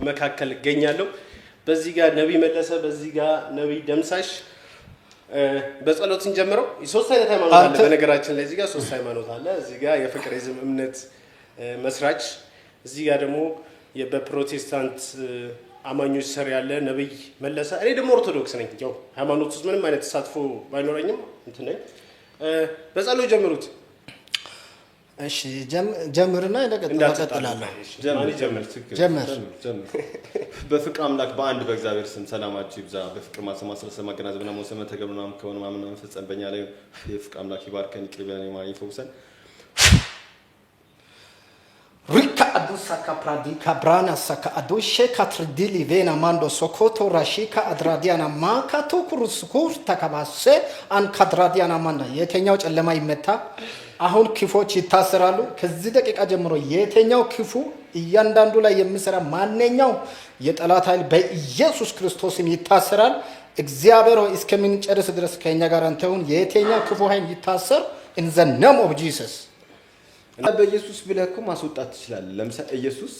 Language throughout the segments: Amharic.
መካከል እገኛለሁ። በዚህ ጋር ነቢይ መለሰ፣ በዚህ ጋር ነቢይ ደምሳሽ። በጸሎት እንጀምረው። ሶስት አይነት ሃይማኖት አለ። በነገራችን ላይ እዚህ ጋር ሶስት ሃይማኖት አለ። እዚህ ጋር የፍቅሪዝም እምነት መስራች፣ እዚህ ጋር ደግሞ በፕሮቴስታንት አማኞች ስር ያለ ነቢይ መለሰ። እኔ ደግሞ ኦርቶዶክስ ነኝ። ያው ሃይማኖት ውስጥ ምንም አይነት ተሳትፎ ባይኖረኝም እንትን ነኝ። በጸሎት ጀምሩት። እሺ፣ ጀምርና እቀጥላለሁ። ማን ይጀምር? ጀምር። ጀምር። በፍቅር አምላክ በአንድ በእግዚአብሔር ስም ሰላማችሁ ይብዛ። በፍቅር ማሰማ ስለሰ ማገናዘብና መውሰን መተገብና ከሆነ ማመን መፈጸም በእኛ ላይ የፍቅር አምላክ ይባርከን፣ ይቅር ይበለን፣ ይማረን፣ ይፈውሰን። ሪካ አዱሳ ካፕራዲካ ብራና ሳካ አዶሼ ካትርዲሊ ቬና ማንዶ ሶኮቶ ራሺካ አድራዲያና ማካቶ ኩሩስኩር ተከባሴ አንካድራዲያና ማንዳ። የትኛው ጨለማ ይመታ። አሁን ክፎች ይታሰራሉ። ከዚህ ደቂቃ ጀምሮ የትኛው ክፉ እያንዳንዱ ላይ የሚሰራ ማንኛው የጠላት ኃይል በኢየሱስ ክርስቶስም ይታሰራል። እግዚአብሔር ሆይ፣ እስከምንጨርስ ድረስ ከእኛ ጋር አንተ ሁን። የትኛው ክፉ ኃይል ይታሰር in the name of Jesus። በኢየሱስ ብለህ እኮ ማስወጣት ትችላለህ። ለምሳሌ ኢየሱስ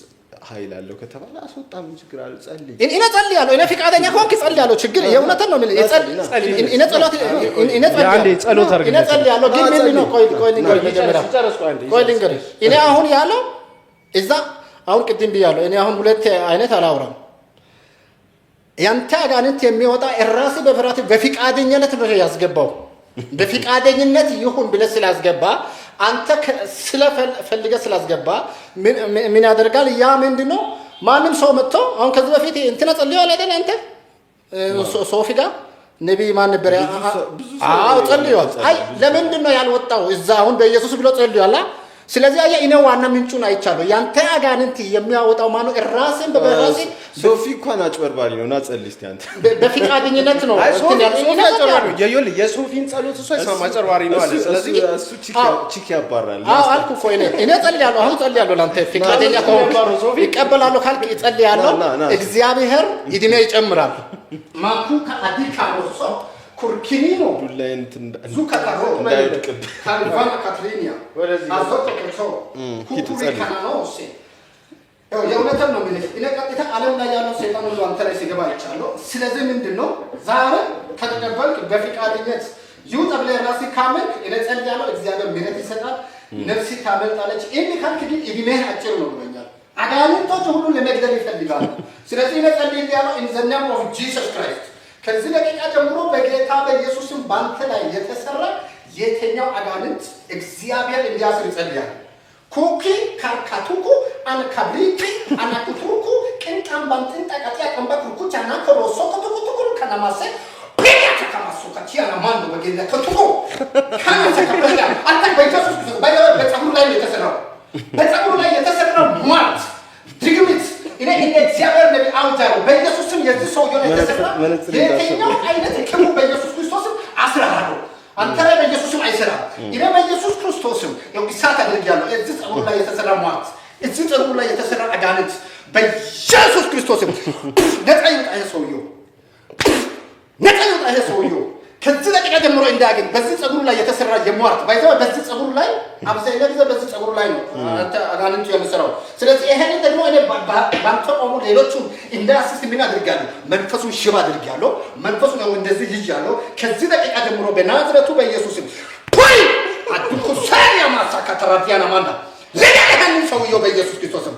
ኃይል አለው ከተባለ አስወጣ፣ ምን ችግር አለው? ጸልይ። እኔ ጸልያለሁ። እኔ ፍቃደኛ ከሆንክ ጸልያለሁ። ችግር የእውነትን ነው የምልህ። እኔ ጸሎት እኔ አንዴ ጸሎት አድርግለት። እኔ ጸልያለሁ። ግን ምንድን ነው? ቆይ ቆይ ልንገርህ፣ መጀመሪያ ጨርስ፣ ቆይ አንዴ። ቆይ ልንገርህ። እኔ አሁን ያለው እዛ አሁን ቅድም ብያለሁ። እኔ አሁን ሁለት አይነት አላወራም። ያንተ አጋንንት የሚወጣ እራስህ በፍርሃት በፍቃደኝነት ነው ያስገባው። በፍቃደኝነት ይሁን ብለህ ስላስገባ፣ አንተ ስለፈልገህ ስላስገባ ምን ያደርጋል? ያ ምንድን ነው? ማንም ሰው መጥቶ አሁን ከዚህ በፊት እንትና ጸልየዋል አይደል? አንተ ሶፊ ጋር ነቢይ ማን ነበር? አዎ፣ ጸልየዋል። አይ፣ ለምንድን ነው ያልወጣው? እዛ አሁን በኢየሱስ ብሎ ጸልየዋል። ስለዚህ አየህ፣ እኔ ዋና ምንጩን አይቻለሁ። ያንተ አጋንንት የሚያወጣው ማነው? ራስን በራስህ ሶፊ እንኳን አጭበርባሪ ነው እና ጸልይ እስኪ አንተ። በፍቃደኝነት ነው አይ፣ ሶፊ እንትን ያለው። ሶፊ እኔ አጭበርባሪ ነው። ይኸውልህ፣ የሶፊን ጸሎት እሱ አይሰማም፣ አጭበርባሪ ነው አለ። ስለዚህ እሱ chick ያባራል። አዎ፣ አልኩ እኮ። እኔ ጸልያለሁ። አሁን ጸልያለሁ። ለአንተ ፍቃደኛ ከሆንክ ይቀበላለሁ ካልክ እጸልያለሁ። ና፣ ና፣ ና። እግዚአብሔር እድሜ ይጨምራል። ማኩካ አዲካ ሮሶ ኩርኪኒኖ ዱላዬን እንትን ዙካታሮ እንዳይወድቅብህ። ካልቫና ካትሪኒያ ወደዚህ አዞቶ ክርሶ ሂድ፣ ኩኩሪ ጸልይ። ካናኖሴ። ያው የእውነትን ነው የምልህ። እኔ ቀጥታ ዓለም ላይ ያለው ሰይጣን ሁሉ አንተ ላይ ሲገባ አይቻለሁ። ስለዚህ ምንድን ነው፣ ዛሬ ከተቀበልክ፣ በፍቃደኝነት ይውጣ ብለህ ራስህ ካመንክ እኔ ጸልያለሁ። እግዚአብሔር ምሕረት ይሰጣል፣ ነፍስ ታመልጣለች። ይህን ካልክ ግን እድሜህ አጭር ነው ብሎኛል። አጋንንቶች ሁሉ ለመግደል ይፈልጋሉ። ስለዚህ እኔ ጸልያለሁ in the name of Jesus Christ። ከዚህ ደቂቃ ጀምሮ በጌታ በኢየሱስም ባንተ ላይ የተሰራ የትኛው አጋንንት እግዚአብሔር እንዲያስር ይጸልያል። ኩኪ ካርካቱኩ አንካብሪኪ አናኩቱኩ ቅንጣም ባንጥንጣ ቀጥያ ቀንባ ኩርኩቻ ናኮሮሶ ኩቱኩቱኩ ከነማሴ ፒያቻ ከማሱ ከቲያና ማንዶ በጌታ ከቱኩ ካናሰ ከፕላ አንተ በኢየሱስ ክርስቶስ በፀጉሩ ላይ ነው የተሰራው። በፀጉሩ ላይ የተሰራው ሟርት ድግምት እኔ እንደ እግዚአብሔር ነቢይ አውጃለሁ። በኢየሱስ ስም የዚህ ሰውዬው ላይ የተሰራ መነጽር የትኛው አይነት ክፉ በኢየሱስ ክርስቶስም አስርሃለሁ። አንተ ላይ በኢየሱስም አይሰራም። እኔ በኢየሱስ ክርስቶስም ያው እሳት አድርጌያለሁ። እዚህ ፀጉር ላይ የተሰራ ሟርት፣ እዚህ ፀጉር ላይ የተሰራ አጋንንት በኢየሱስ ክርስቶስም ነፃ ይውጣ ይሄ ሰውዬው፣ ነፃ ይውጣ ይሄ ሰውዬው። ከዚህ ደቂቃ ጀምሮ እንዳያገኝ በዚህ ፀጉሩ ላይ የተሰራ የሟርት ባይዘው በዚህ ፀጉሩ ላይ አብዛኛው ጊዜ በዚህ ፀጉሩ ላይ ነው አንተ አጋንንቱ የሚሰራው። ስለዚህ ይሄንን ደግሞ እኔ ባንተ ቆሞ ሌሎቹን እንዳያስስ ምን አድርጋለሁ? መንፈሱን ሽባ አድርጋለሁ። መንፈሱን ያው እንደዚህ ይዣለሁ። ከዚህ ደቂቃ ጀምሮ በናዝረቱ በኢየሱስም ፑይ አድኩ ሳሪያ ማሳካ ተራዲያና ማንዳ ልቀቅ ይሄንን ሰውየው በኢየሱስ ክርስቶስም።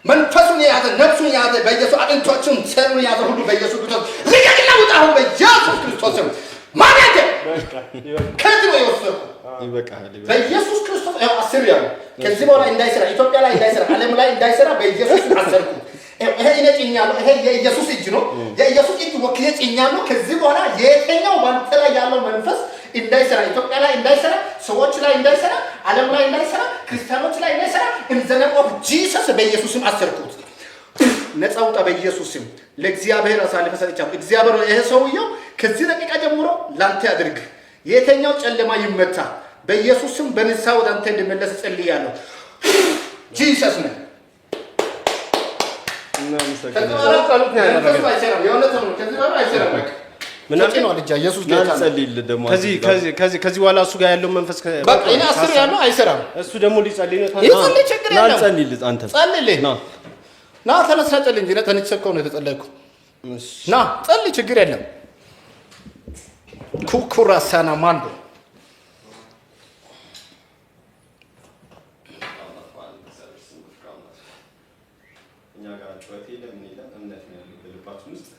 መንፈሱን የያዘ፣ ነፍሱን የያዘ፣ በኢየሱስ አጥንቶቹን ሴሉን የያዘ ሁሉ በኢየሱስ ክርስቶስ ልቀቅና ውጣ አሁን በኢየሱስ ክርስቶስም። ማለት በቃ ይበቃል። ከዚህ ነው የወሰድኩት። ይበቃል፣ ይበቃል። በኢየሱስ ክርስቶስ ያው አስር ያለው ከዚህ በኋላ እንዳይሰራ፣ ኢትዮጵያ ላይ እንዳይሰራ፣ ዓለም ላይ እንዳይሰራ በኢየሱስ አሰርኩ። ይሄ እኔ ጭኛለሁ። ይሄ የኢየሱስ እጅ ነው። የኢየሱስ እጅ ወክዬ ጭኛለሁ። ከዚህ በኋላ የትኛው ባንተ ላይ ያለው መንፈስ እንዳይሰራ፣ ኢትዮጵያ ላይ እንዳይሰራ፣ ሰዎች ላይ እንዳይሰራ፣ ዓለም ላይ እንዳይሰራ፣ ክርስቲያኖች ላይ እንዳይሰራ in the name of Jesus በኢየሱስም አሰርኩት። ነፃ ውጣ በኢየሱስ ስም። ለእግዚአብሔር አሳልፈ ሰጥቻለሁ። እግዚአብሔር ይሄ ሰውየው ከዚህ ደቂቃ ጀምሮ ላንተ ያድርግ። የትኛው ጨለማ ይመታ በኢየሱስ ስም። በንስሐ ወደ አንተ እንዲመለስ ጸልያለሁ። Jesus ነው። ከዚህ በኋላ ጸሎት ነው ያደረገው። መንፈሱ አይሰራም። የእውነት ነው። ከዚህ በኋላ አይሰራም። በቃ ምናምን ተጭኗል እጃ ኢየሱስ ና ጌታ ነው። እንጸልይልህ ደግሞ ከዚህ በኋላ እሱ ጋር ያለው መንፈስ በቃ እኔ አስር ያለው አይሰራም። እሱ ደግሞ ሊጸልይ ነው። ይጸልይ፣ ችግር ና የለም። እንጸልይልህ አንተ። ጸልይልህ። ና። ና ተነስና ጸልይ እንጂ። ተነስቼ እኮ ነው የተጸለይኩ። ና ጸልይ፣ ችግር የለም። ኩኩራሳና ማንዶ እኛ ጋር ጩኸት የለም፣ ምን የለም፣ እምነት ነው ያለው በልባችን ውስጥ።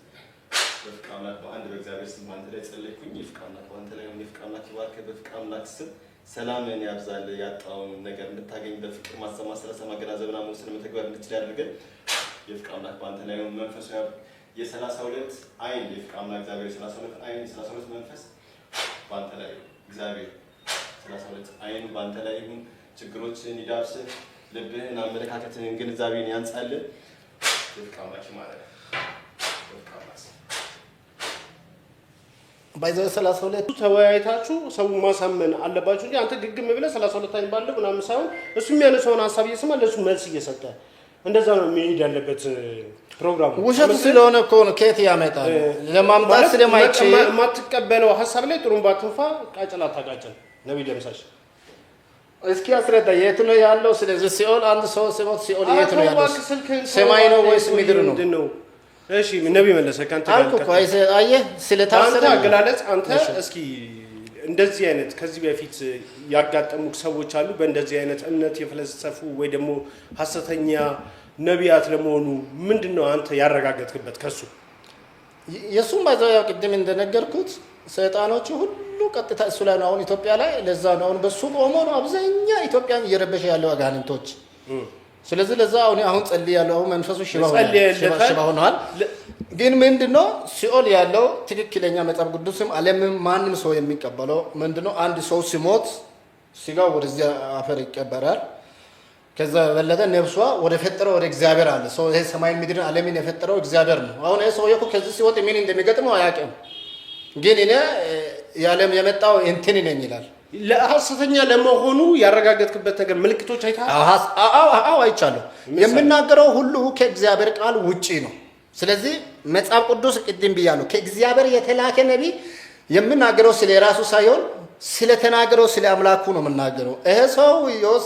በፍቅር አምላክ በአንድ በእግዚአብሔር ስም በአንተ ላይ ጸለይኩኝ። የፍቅር አምላክ በአንተ ላይ ይሁን። የፍቅር አምላክ ይባርክህ። በፍቅር አምላክ ስም ሰላምን ያብዛል። ያጣውን ነገር እንድታገኝ በፍቅር ማሰብ፣ ማሰላሰል፣ ማገናዘብና መወሰን መተግበር እንድትችል ያድርገን። የፍቅር አምላክ በአንተ ላይ ይሁን። መንፈሱ የ32 አይን የፍቅር አምላክ እግዚአብሔር የ32 አይን የ32 መንፈስ በአንተ ላይ ይሁን። እግዚአብሔር 32 አይኑ በአንተ ላይ ይሁን። ችግሮችን ይዳብስህ። ልብህን፣ አመለካከትህን፣ ግንዛቤን ያንጻልህ። የፍቅር አምላክ ማለት ነው። የፍቅር አምላክ By the 32 ተወያይታችሁ ሰው ማሳመን አለባችሁ እንጂ አንተ ግግም ብለህ 32 አይን ባለው ምናምን ሳይሆን እሱ የሚያነሳውን ሀሳብ እየሰማ ለእሱ መልስ እየሰጠ እንደዛ ነው የሚሄድ ያለበት ፕሮግራሙ። ውሸት ስለሆነ እኮ ነው። ከየት ያመጣል? ለማምጣት ማለት ስለማይችል የማትቀበለው ሀሳብ ላይ ጥሩምባ አትንፋ፣ ቃጭል አታቃጭል። ነቢይ ደምሳሽ እስኪ አስረዳ፣ የት ነው ያለው? ስለዚህ ሲኦል አንድ ሰው ሲሞት ሲኦል የት ነው ያለው? እባክህ ስልክህን ሰማይ ነው ወይስ ምድር ነው? ምንድን ነው? እሺ ነቢይ መለሰ ከአንተ ጋር አልኩህ እኮ ልቀጥል። አየህ፣ ስለታሰረ በአንተ አገላለጽ አንተ እስኪ እንደዚህ አይነት ከዚህ በፊት ያጋጠሙ ሰዎች አሉ፣ በእንደዚህ አይነት እምነት የፈለሰፉ ወይ ደግሞ ሀሰተኛ ነቢያት ለመሆኑ ምንድን ነው አንተ ያረጋገጥክበት ከሱ? የእሱም by the way ያው ቅድም እንደነገርኩት ሰይጣኖቹ ሁሉ ቀጥታ እሱ ላይ ነው። አሁን ኢትዮጵያ ላይ ለዛ ነው አሁን በሱ ቆሞ ነው አብዛኛ ኢትዮጵያን እየረበሸ ያለው አጋንንቶች። ስለዚህ ለዛ አሁን ጸልያለሁ። አሁን መንፈሱ ሽባ ሆኗል፣ ጸልየለታል። ሽባ ሆኗል። ግን ምንድነው ሲኦል ያለው ትክክለኛ መጽሐፍ ቅዱስም ዓለምም ማንም ሰው የሚቀበለው ምንድነው? አንድ ሰው ሲሞት ስጋው ወደዚያ አፈር ይቀበራል። ከዛ የበለጠ ነፍሷ ወደ ፈጠረው ወደ እግዚአብሔር አለ። ሰው ይሄ ሰማይ ምድርን ዓለምን የፈጠረው እግዚአብሔር ነው። አሁን ይሄ ሰውዬ እኮ ከዚህ ሲወጥ ምን እንደሚገጥመው አያውቅም። ግን እኔ የዓለም የመጣው እንትን ነኝ ይላል። ለሐሰተኛ ለመሆኑ ያረጋገጥክበት ነገር ምልክቶች አይተሃል? አዎ አይቻለሁ። የምናገረው ሁሉ ከእግዚአብሔር ቃል ውጪ ነው። ስለዚህ መጽሐፍ ቅዱስ ቅድም ብያለሁ፣ ከእግዚአብሔር የተላከ ነቢይ የምናገረው ስለ ራሱ ሳይሆን ስለተናገረው ስለ አምላኩ ነው የምናገረው። ይሄ ሰው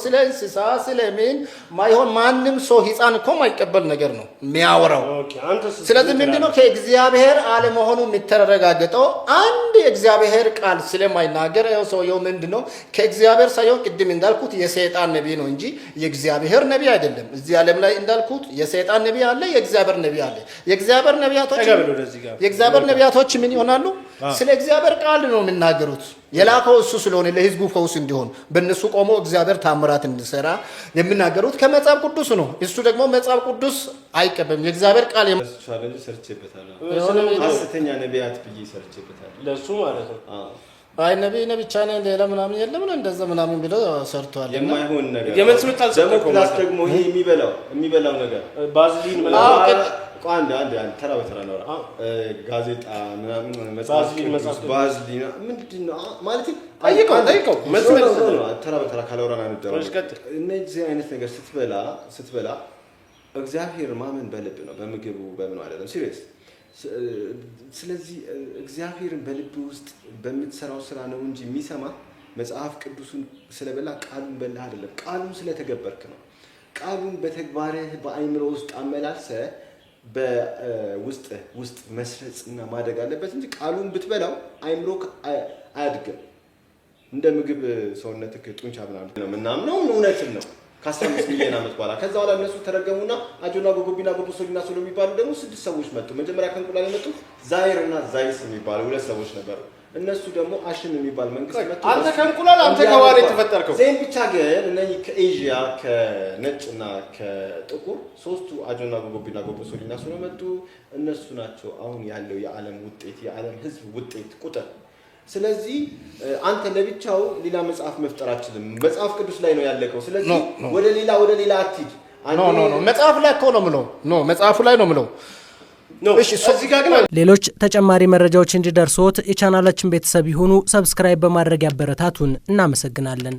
ስለ እንስሳ ስለ ምን ማይሆን ማንም ሰው ሕፃን እኮ ማይቀበል ነገር ነው የሚያወራው። Okay፣ አንተስ ስለዚህ ምንድነው ከእግዚአብሔር አለመሆኑ የሚተረጋገጠው? አንድ የእግዚአብሔር ቃል ስለማይናገር ይኸው ሰውየው ምንድነው ከእግዚአብሔር ሳይሆን ቅድም እንዳልኩት የሰይጣን ነቢይ ነው እንጂ የእግዚአብሔር ነቢይ አይደለም። እዚህ ዓለም ላይ እንዳልኩት የሰይጣን ነቢይ አለ፣ የእግዚአብሔር ነቢይ አለ። የእግዚአብሔር ነቢያቶች ጠጋ በል ወደዚህ ጋር። የእግዚአብሔር ነቢያቶች ምን ይሆናሉ? ስለ እግዚአብሔር ቃል ነው የሚናገሩት። የላከው እሱ ስለሆነ ለህዝቡ ፈውስ እንዲሆን በእነሱ ቆሞ እግዚአብሔር ታምራት እንዲሰራ የሚናገሩት ከመጽሐፍ ቅዱስ ነው። እሱ ደግሞ መጽሐፍ ቅዱስ አይቀበልም። የእግዚአብሔር ቃል challenge ሰርቼበታለሁ። ሐሰተኛ ነቢያት ብዬ ሰርቼበታለሁ። ለሱ ማለት ነው። አዎ። አይ ነቢይ ነህ ብቻ ነህ ሌላ ምናምን የለም ነው እንደዛ ምናምን ብሎ ሰርቷል። እና የማይሆን ነገር የመልስ ምት አልሰጠከውም ደግሞ plus አንተ። ደግሞ ይሄ የሚበላው ነገር ባዝሊን አዎ፣ ምናምን ቆይ አንድ አንድ አንድ ተራ በተራ ነው። ጋዜጣ ምናምን መጽሐፍ ባዝሊን፣ ቅዱስ መጽሐፍ ቅዱስ። ባዝሊን ምንድን ነው ማለት ጠይቀው፣ ጠይቀው። መልስ መልስ No፣ no፣ ተራ በተራ ካላወራን አንደራው። እሺ፣ ቀጥል። እነዚህ አይነት ነገር ስትበላ እግዚአብሔር ማመን በልብ ነው፣ በምግቡ በምኑ አይደለም። Serious። ስለዚህ እግዚአብሔርን በልብ ውስጥ በምትሰራው ስራ ነው እንጂ የሚሰማ መጽሐፍ ቅዱሱን ስለበላ ቃሉን በላህ አይደለም። ቃሉን ስለተገበርክ ነው። ቃሉን በተግባርህ በአይምሮ ውስጥ አመላልሰ በውስጥ ውስጥ መስረጽና ማደግ አለበት እንጂ ቃሉን ብትበላው አይምሮ አያድግም። እንደ ምግብ ሰውነትህ ጡንቻ ምናምን ነው ምናምነው እውነትም ነው። ከ15 ሚሊዮን ዓመት በኋላ ከዛ በኋላ እነሱ ተረገሙና አጆና ጎጎቢና ጎቦሶሊና ሶሎ የሚባሉ ደግሞ ስድስት ሰዎች መጡ። መጀመሪያ ከእንቁላል የመጡ ዛይር እና ዛይስ የሚባሉ ሁለት ሰዎች ነበሩ። እነሱ ደግሞ አሽም የሚባል መንግስት መጡ። አንተ ከእንቁላል አንተ ከዋሪ የተፈጠርከው Then ብቻ ግን እነኚህ ከኤዥያ ከነጭና ከጥቁር ሶስቱ አጆና ጎጎቢና ጎቦሶሊና ሶሎ መጡ። እነሱ ናቸው አሁን ያለው የዓለም ውጤት የዓለም ህዝብ ውጤት ቁጥር። ስለዚህ አንተ ለብቻው ሌላ መጽሐፍ መፍጠር አትችልም። መጽሐፍ ቅዱስ ላይ ነው ያለቀው። ስለዚህ No፣ no። ወደ ሌላ አትሂድ። No፣ no፣ no፣ መጽሐፍ ላይ እኮ ነው የምለው። No፣ መጽሐፉ ላይ ነው የምለው። No። እሺ፣ እዚህ ጋር ግን ሌሎች ተጨማሪ መረጃዎች እንዲደርስዎት የቻናላችን ቤተሰብ ይሁኑ። Subscribe በማድረግ ያበረታቱን። እናመሰግናለን።